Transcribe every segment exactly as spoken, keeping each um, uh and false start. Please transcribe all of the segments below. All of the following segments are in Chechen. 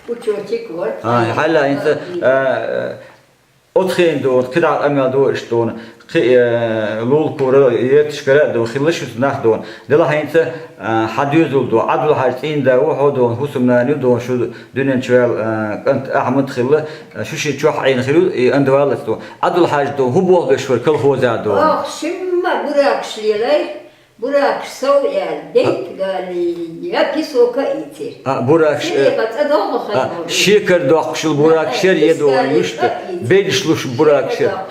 Учётчик вар. А, хьалла, хӀинца, а, оцхен дона, кхидӀа къамел дона иштта дона, кхи, э, лулкура, ерташкара а дона, хилла шуьца нах дона. Делахь хӀинца, э, хьан доьзал дона, Ӏабдул-Хьажа цӀийнда ву хьо дона, хӀусамнана ю дона, шу дуьнен чу ваьлла, э, кӀант Ахьмад хилла, э, шу ши чохь Ӏийна хир ю, и анда валлалц дона. Ӏабдул-Хьажа дона, хӀун болх беш вара колхозехь дона? Ох, шимма буракаш лелай, буракаш сов яьлла, дейтта гали, я песока ийцира. А, буракаш, Сири э, ка цӀа доху а, хазбо. Шекар доккхуш йолу буракаш яра, я дона, юшта, бегаш луш буракаш яра.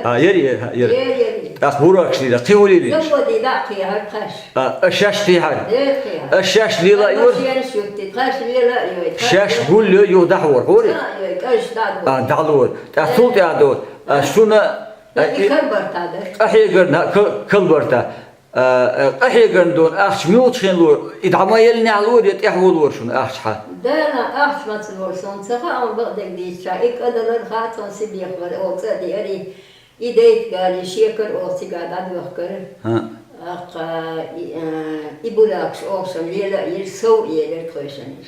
А, яра, яра, яра. Яра, яра. ТӀаккха буракаш дийра, кхин хӀун лелийна? Заводи дӀа кхехьар кхаш. А, а шаьш тӀехьара? Яра кхехьар. А шаьш лела а юра? Шаьш юттий, кхаш лела а йой, кхаш. Шаьш гулло юха дӀахьора, хӀора? А, йой, кӀаж дӀа а, дӀалора. ТӀаккха цул тӀаьхьа дора. А, шуна, а, и калбарта дара. Къахьегарна, ка-, калбарта. А, а, къахьегарна дона ахча муьлхачу хенахь лора, и дӀа ма еллинехь лора, я тӀаьхьо лора шуна ахча хьан? Дала ахча маца лора, суна ца хаьа, бакъдерг дийцича, и кӀадалар хаьа, цунна сибех вара, оха цӀа а деара, и дейтта гали, шекар оха цигахь дӀадохкара. ХӀаъ. Аккха, и, а, и буракаш оха шуна лела а йира, сов а елира тхойшинна.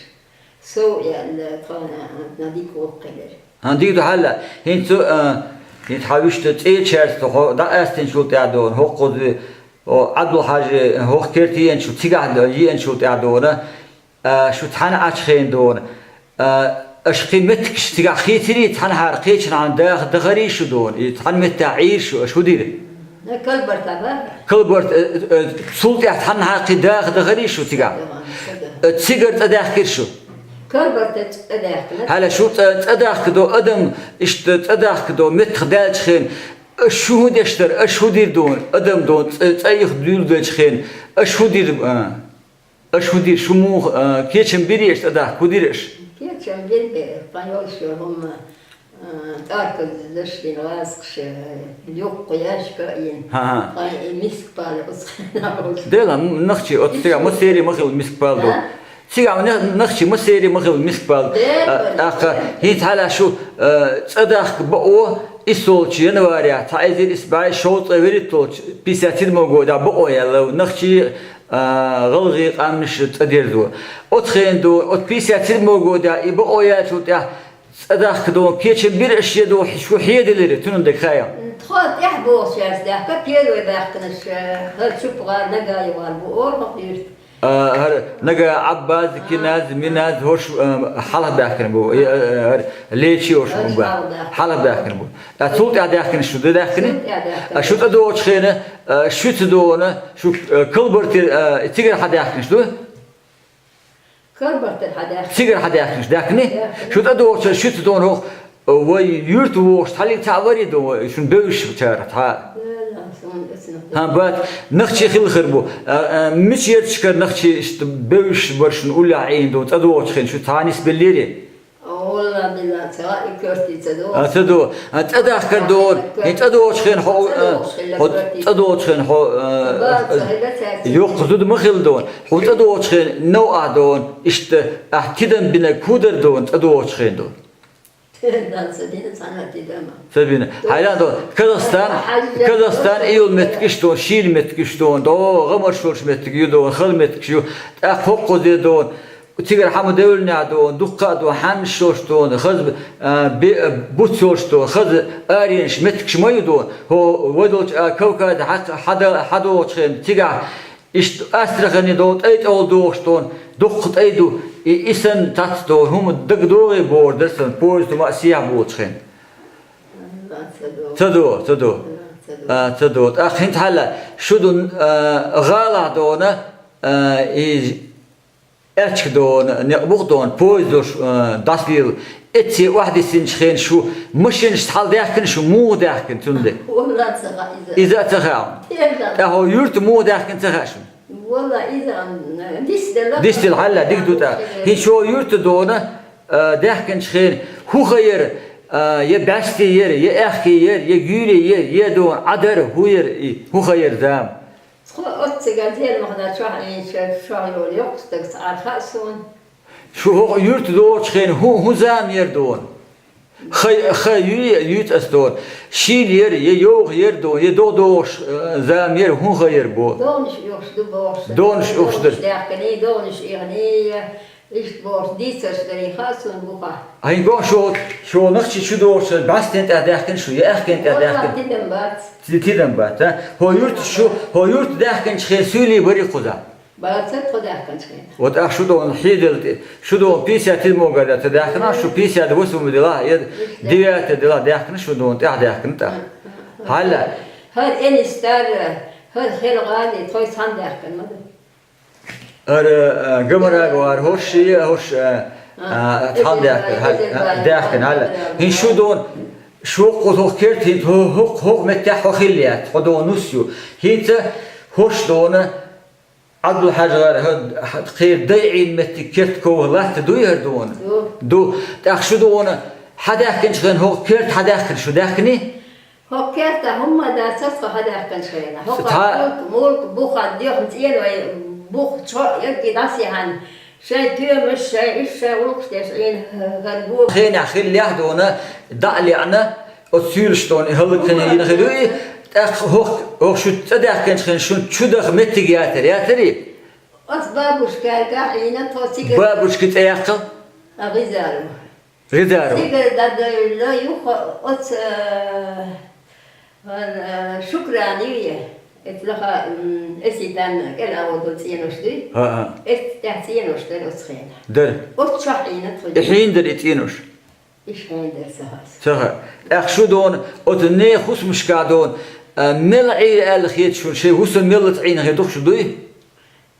Сов а яьлла, тхо, а, дика гӀуллакх хилира. ХӀан, дика ду хьалла. ХӀинца, а, хӀинца хьан вуьшта цӀечаьрца хьо дӀа астинчул тӀаьхьа дона, хӀокхуза, о, Ӏабдул-Хьажа, хӀокху керте еанчул, цигахь еанчул тӀаьхьа дона, а, шу цхьаьна Ӏачу хенахь дона, а, аша кхин меттигаш цигахь хийцирий, цхьанхьара кхечанхьа даха дахарий шу дона, и цхьана меттехь Ӏийра шу, аша хӀун дира? Калбарта бара. Калбарта, э, э, цул тӀаьхьа цхьанхьа кхин даха дахарий шу цигахь? Э, цигара цӀа даьхкира шу? Калбарта цӀа даьхкина. Хьала шу цӀа, цӀа дахка до адам, иштта цӀа дахка до меттах даьллачу хенахь, аша шу хӀун деш дара, аша хӀун дира дона, адам дона, цӀа, цӀа юха дуьйладелчу хенахь, аша хӀун дира, а? Аша хӀун дира, шу муха, а, кечам бирий аша, цӀа дахка, хӀун дира аша? Кечам бир бе, тхан йолуш йолу хӀума, а, тӀарказ дашдина гӀазкхаш, а, юккъе яшка а йина. ХӀан-хӀа. Тхан и миска пала оцу хенахь. Дела, м-, нахчи, оцу цигахь ма сери ма хила миска пала ду. А? Цигахь ма нах-, нахчи ма сери ма хила миска пала. Дела. А, тӀаккха, хӀинца хьала шу, а, цӀа дахка бакъо, иссолчу января, цхьа эзар исс бӀе шовзткъе вуьрхӀитталгӀачу, пятьдесят седьмого года бакъо яьлла, нахчи а, гӀалгӀайн къаьмнаш цӀа дерзо. Оцу хенахь ду, оцу пятьдесят седьмого года и бакъо яьллачул тӀаьхьа цӀа дахка дона кечам бира аша, я ду, шу хьеделира, цуьнан дерг хаьа? Тхо тӀаьхьа бохучаьрца даьхка, первый баьхкинарш, э, хӀара Чупа-гӀар, Нагай-гӀар бу, оха юьрта. А, хӀара Нагай, Ӏаббаз, Киназ, Миназ, хӀорш, э, хьалха баьхкина бу, э, э, хӀара Лечи хӀорш бу. Хьалха баьхкина бу. Ткъа цул тӀаьхьа даьхкинарш шу ду даьхкина? Цул тӀаьхьа даьхкина. А шу тӀедогӀучу хенахь, а, шуьца дона, шу, а, Калбартера, а, цигара хьан даьхкинарш ду? Калбартера хьан даьхкина? Цигара хьан даьхкинарш даьхкина? Даьхкина. Шу тӀедогӀучу шуьца дона хӀокху, а, вай юьрта вогӀуш, хьаллиг цхьаъ варий ду вай, шуна бевзаш чара, цхьа? Бевзаш, суна эцна. ХӀан, бац, нахчи хилла хир бу. А, а, мича ярташкара нахчи иштта бевзаш бара шуна уллехь Ӏийна ду, цӀа догӀучу хенахь шу цхьа нисбеллерий? Олла, билла, ца и коьртий ца до. А, ца до. А, цӀа дахкар дон. И цӀа доцу хен хьо, цӀа доцу хен а, хьо, коьртий. ЦӀа доцу хен хьо, а, ба, ца хила цаьрца. Йоккха зуда ма хила дон. Хьо цӀа доцу хен новкъа дон. Иштта, ахь тидам бинарг хӀун дар дон, цӀа доцу хен дон. Тидам ца дина, цхьана тидам. Ца бина. Хьайран дон. Казахстан, хьайран. Казахстан июл меттигаш дон, шийла меттигаш дон. До, гӀамар шолуш меттиг ю дон, хала меттигаш ю. ТӀаккха хӀокхузе дон. Цигара хьан ма девллинехь дона, дуккха а дона, хьаннаш йолуш дона, хаза, а, бе-, а, буц йолуш дона, хаза аренаш меттигаш ма ю дона. ХӀо вай долчу, а, Кавказе хьа-, хьада-, хьадогӀучу хенахь, цигахь иштта Астрахане дона, тӀай тӀехула догӀуш дона, дуккха тӀай ду, и, и санна цхьацца дона, хӀума дагадогӀий бохур дара сан, поезд хӀума а сехьа болчу хенахь. Ца до, ца до. А, ца до. ТӀаккха хӀинца хьала, шу ду, а, гӀалахь дона, а, и Аьчка дона, некъ бух дона, поездош, э, дӀасалийла. Эцце охьадиссинчу хенахь шу машинашца хьаладаьхкина, шу муха даьхкина, цундела? Валла, ца хаьа иза. Иза а ца хаьа? Тешан. ТӀаккха хьо юьрта муха даьхкина ца хаьа шуна? Валла, иза, м, дисделла. Дисделла хьалла, дика ду тӀаккха. ХӀинца хьо юьрта дона, э, даьхкинчу хенахь, хӀун хан яра, э, я бӀаьсте яра, я аьхке яра, я гуьйре яра, я дона Ӏа дара, хӀун яра и, хӀун хан яра зама? Тхо оццигара зермахана чохь Ӏийначу шух йолу йоккха стаг ца Ӏар хаьа суна. Шу хӀокху юьрта доцучу хенахь хӀун, хӀун зама яра дона? Хай, хай юй, юьйцу ас дона. Шийла яра, я йовха яра дона, я догӀа догӀуш, э, зама яра, хӀун хан яра бо? ДогӀанаш оьхуш ду бохуш. ДогӀанаш оьхуш дара. ДогӀанаш даьхкиний, догӀанаш ийгӀаний, я Иштта бохуш дийцарш дарий хаьа суна бухахь. Ай, го шо, шо нахчи чу дохуш, бӀаьстен тӀехь даьхкина шу, я аьхкен тӀехь даьхкина? Тидам бац. Ти-, тидам бац, а? ХӀо юрт шу, хӀо юрт даьхкинчу хен суьйлий бари кхуза? Баца тхо даьхкинчу хен. Вот ах шу дохун хьедал тӀе, шу дохун пятьдесят седьмой года ца даьхкина, шу пятьдесят восьмой дела, я девятый дела даьхкина, шу дохун тӀехь даьхкина тӀаккха. Хьала. ХӀара Энис дара, хӀара хӀара гӀали, тхой цхьаьна даьхкина ма ду. Ара, а, гамараг вара хӀорш ши, хӀорш, а, а, цхьаьна даьхкина, хьа-, даьхкина, хьала. ХӀин шу дохун, шу кху хӀокху керта, хӀин хӀу-, хӀу-, хӀокху меттехь хьо хилла яц, хьо дохун нус ю. ХӀинца хӀорш дохун, Ӏабдул-Хьажа гӀара, хӀа-, хьа-, кхера дайгӀийна меттиг керта ков латта дуй хӀара дохун? Ду. Ду. ТӀаккха шу дохун, хьан даьхкинчу хен хӀокху керта хьан даьхкина, шу даьхкиний? ХӀокху керта хӀумма дац аса хьан даьхкинчу хенахь. ХӀокху тха мулк, мулк буха доьхна цӀеной бух чо а, ягги дӀасехьана, шайн тоьмаш, шайн иш, шайн гӀуллакхаш деш Ӏийна хӀара боху. Хенахь хиллехь дохун, дӀа а леӀна, оцу суьйлаш дохун, и хӀаллакьхилла йина хир ю и, тӀаккха хӀокху, хӀокху шу цӀа даьхкинчу хен шун чу даха меттиг ятар, ятарий? Оцу бабушкаьргахь Ӏийна тхо цигара. Бабушка цӀе яккхал? А, ГӀизару. ГӀизару. Цигара дӀадевлла юха оцу, а, ван, а, Шукран ю я. Эцу лаха, м, эситан кӀел агӀо долу цӀенош дуй? ХӀа-хӀа. Эцу тӀехь цӀенош дара оцу хенахь. Дара. Оцу чохь Ӏийна тхо. И хьийна дара и цӀенош? Иш хьийна дара ца хаьа. Ца хаьа. ТӀаккха шу дохун, оцу нехан хӀусамашка дохун, а, мел Ӏийра аьлла хета шуна, шайн хӀусам меллаца Ӏийна хир ду шу дуй?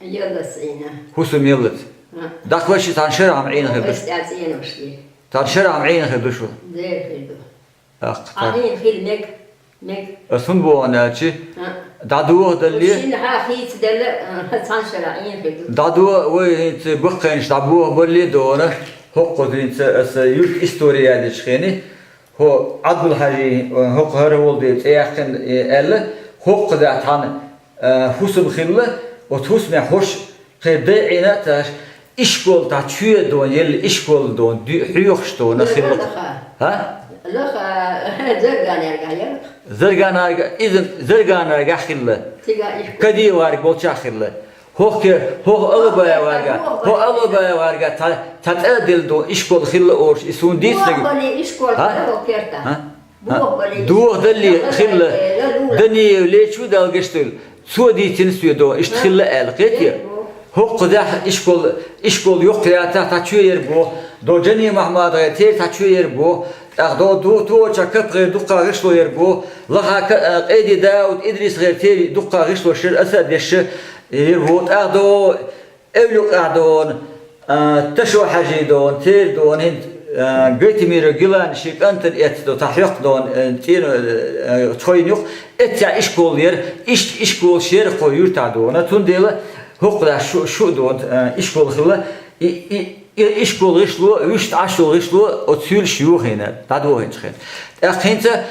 Яллаца Ӏийна. ХӀусам яллаца. А. ДӀакхваши цхьана шарахь Ӏийна хир ду шу? Ас тӀе цӀенош дира. Цхьана шарахь Ӏийна хир ду шу? Дера хир ду. Ахь Ӏийна хила мега, мега. Ас хӀунда боху аьлчи? А. ДӀадоха далле? Шина хьан хийца делла, а, цхьана шарахь Ӏийна хир ду. ДӀадо, вай хӀинца баккхийнаш дӀабоха балле а дохун, хӀокхуза хӀинца аса юрт истори ядечу хени, хӀо Ӏабдул-Хьажи, хӀокху хӀара волу дела цӀе яьккхина, э, аьлла, хӀокхузахь тхьана, э, хӀусам хилла, оцу хӀусамехь хӀорш кхин дайгӀина а ца Ишкол тӀе чоь дон, елла ишкол дон, ду-, хьоьхуш дона хилла. Лаха. ХӀа? Лаха, Зарганарга яра. Зарганарга, иза Зарганарга хилла. Цига ишкол. Кадиеварг болча хилла. ХӀокхе, хӀо Алабаеварга, хӀо Алабаеварга ца, ца цӀа а делла дон ишкол хилла орш, и суна дийцнарг. Бохбали ишкол хӀа? Хилла хӀо керта. ХӀа? Бохбали. Дух далли хилла. Лаха, лаха. Даниев лечу далгаш дил. Цо дийцина соьга, иштта хилла аьлла, кхетий? ХӀокхузахь ишкол, ишкол йоккха яцахь, цхьа чоь яр боху, до Джани МахьмадагӀе тера цхьа чоь яр боху, тӀаккха до ду-, тохача КапгӀера дуккха гӀишло яр боху, лаха ка-, а, Къеди Дауд, ИдрисгӀера тера дуккха гӀишло шира аса а дешша яр боху, тӀаккха до Эвлакъахь дона, а, Ташо-Хьаьжи дона, тера дона, хӀинца, а, Гайтамиров Гилани шен кӀантана эцна до, цхьа хьоькх дона, а, цӀена, а, цхьойн юкъ, эццехь ишкол яра, иштта ишколаш яра кху юьртахь дона. Цундела хӀокху дас шу, шу а дона, а, ишкол хилла, и, и, и ишкол гӀишло, вуьшта Ӏаш йолу гӀишло оцу суьйлаш юхийна, дӀадохийначу хенахь. ТӀаккха хӀинца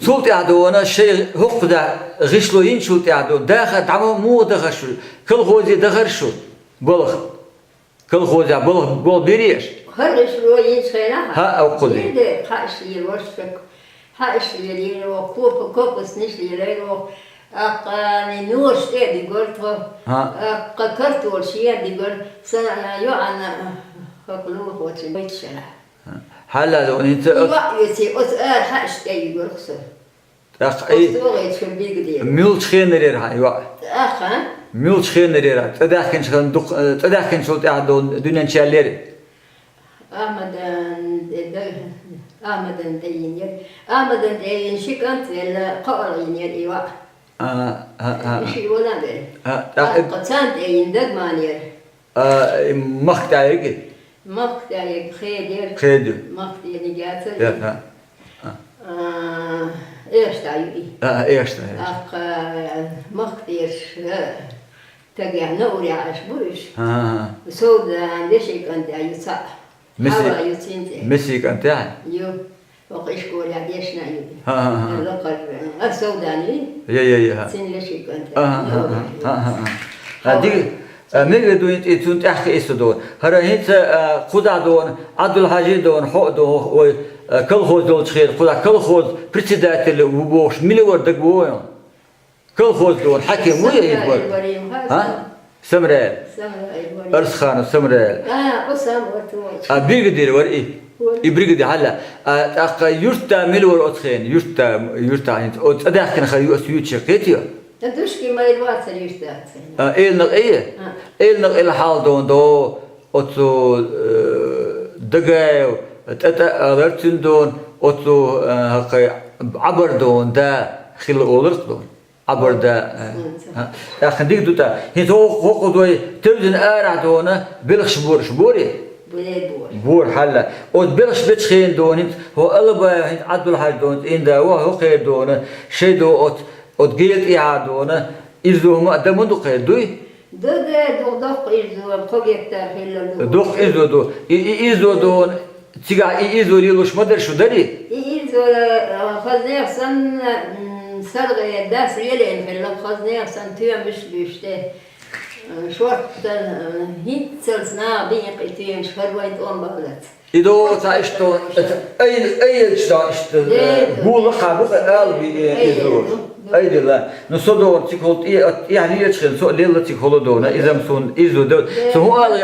цул тӀаьхьа дона, шайн хӀокху да гӀишло йинчул тӀаьхьа дона, дахар дӀа ма муха дахара шу, колхозе дахара шу? Балха. Колхозехь балха, балха бирий аша? ХӀара гӀишло йинчу хенахь? ХӀаъ, оккхул. Йин де, хьаъ, иштта йира ваш шек. Хьаъ, иштта йира, йира вох, копа-, копаснаш йира, йира вох. Аккха, ножаш тӀе а дигора тхо. ХӀаъ. Аккха, картол шен а дигора. Сан, а, йоӀана, хӀокху лулахочун байташара. ХӀаъ. Хьалла, хӀинца и оц- ваъ, веций, оцу ара хьаъ, иштта тӀе йигора со. ТӀаккха ай, муьлча хенарера хьан йоӀ? ТӀаккха? Муьлча хенарера? ЦӀа даьхкинчу хан дукх-, э, цӀа даьхкинчул тӀаьхьа долу дуьнен чу яьллера? Ахьмадан де-, да-, Ахьмадан тӀе йинера. Ахьмадан тӀе йина ши кӀант велла, кхоалгӀа йинера и йоӀ. А, а, а, а. Ши вала велла. А, тӀаккха. ТӀаккха царна тӀе йина дагманера. А, и махка тӀаьхьа ерг? Махка тӀаьхьа ерг хедера. Хедира. Махка тӀе йиниг яцара. Я, а, а. А, эшта ю и. А, а, эшта, эшта. Аккха, махка тӀераш, а, тагехь Наурехь аша бу уьш. А, а, а. Совдан вешин кӀантӀехь ю цхьаъ. Меси-, Хьава ю цуьнан цӀе. Меси кӀантӀехь? Ю. Оха ишколехь дешна ю. ХӀан, хӀан, хӀан. Лакхара, а, Совдани? Я, я, я, хӀан. Цуьнан вешин кӀант. ХӀан, хӀан, хӀан, хӀан, хӀан. А, диг-, а, мегар ду хӀинца и цунна тӀаьхьа хиъса дона. ХӀара хӀинца, а, кхузахь дона, Ӏабдул-Хьажи дона, хьо а дона, ой, а, колхоз долчу хенахь, кхузахь колхоз председатель ву бохуш, мила вара дага вогӀу? Колхоз дона хьаькам ву я иза вара? А? Самрайл. Самрайл вар. Арсханов Самрайл. А, о сам вар ту. А, бригадир вар и. Вар. И бригадир хьалла. А, тӀаккха юрта мила вар оцу хенахь? Юрта, юрта хӀинца. О, цӀа даьхкина хан ю ас юьйцуш кхетий? Та душки майр вацар юрта цхьаьна. А, элнах эйе? А. Элнах эл хьал дон до, оцу, э, Дагаев, тӀа-тӀа алар цуьнан дон, оцу, э, хӀокху Ӏабар дон, да, хилла олурх дон. Ӏабар да, э, Мгм. а, тӀаккха дика ду та. ХӀинца хӀокху, хӀокху дой тевзина арахь дона, белхаш бораш бори? Буре бур. Бор хьалла. Оцу белхаш бечу хенахь дона, хӀинца хӀо Алабаев хӀинца Ӏабдулхьаьжа дона, цӀийнда, хӀо хӀокхера дона, шайн до оцу, оцу гел тӀехьа дона, иза хӀума а дан ма ду кхера, дуй? Ду де, ду доккха иза, кхо гектар хилла ду. Дукха иза ду. И, и иза дона, цигахь и иза лелош ма дара шу, дарий? И иза, э, хазнех санна, м, саргӀе дас лелийна хилла, хазнех санна тоьмаш а буьйш де. Э, шортта, э, хӀинццалц наха бийкъа и тоьмаш, хӀара вайн тӀом бахлац. И до цхьа иштта, ай, ай, иштта, иштта, э, гула хьан бу, ала би, э, иза. Ай, дила. Ну, со дона, цигахула тӀе, тӀехьа лечхина, со лелла цигахула дона, иза-м суна, иза ду. Со хӀун ала